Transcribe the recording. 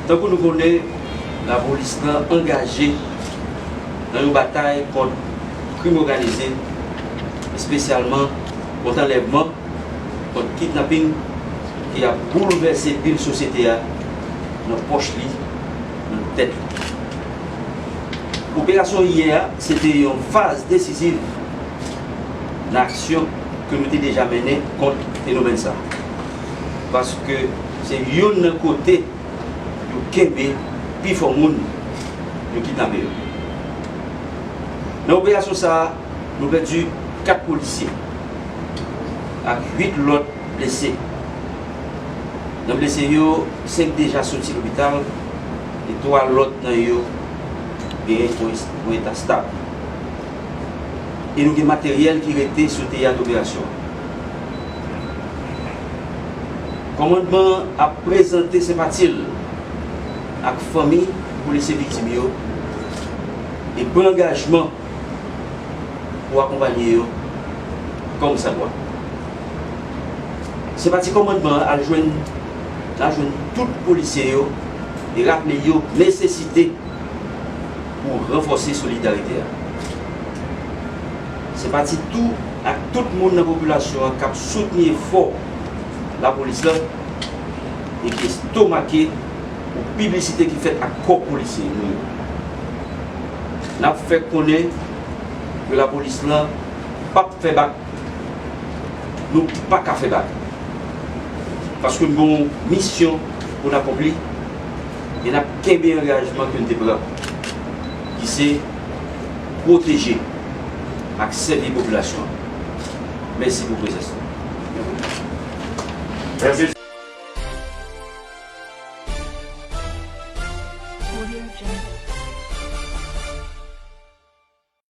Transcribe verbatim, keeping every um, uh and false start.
Tankou nou konnen, lapolis lan angaje nan yon batay kont krim òganize, espesyalman kont anlèvman, kont kidnaping ki ap boulvèse bil sosyete a nan pòch li, nan tèt li. Operasyon yè a, se te yon faz desiziv nan aksyon ke nou te deja mennen kont fenomèn sa a. Paske se youn nan kote yo kenbe pifò moun yo kidnape yo. Nan operasyon sa a, nou pèdi kat polisye ak uit lòt blese. Nan blese yo, senk deja soti lopital e twa lòt nan yo genyen yon, yon eta stab. E nou gen materyèl ki rete sou teyat operasyon an. Kòmandman an ap prezante senpati l ak fanmi polisye viktim yo e pran angajman pou akonpanye yo kòmsadwa. Senpati kòmandman an al jwenn, al jwenn tout polisye yo e raple yo nesesite pou ranfòse solidarite a. Senpati tou ak tout moun nan popilasyon an k ap soutni efò lapolis la e ki estomake pou piblisite ki fèt ak kò polisye nou yo. N ap fè konnen ke lapolis lan p ap fè bak. Nou pa ka fè bak. Paske n gen yon misyon pou n akonpli e n ap kenbe angajman ke n te pran, ki se pwoteje ak sèvi popilasyon an. Mèsi pou prezans nou.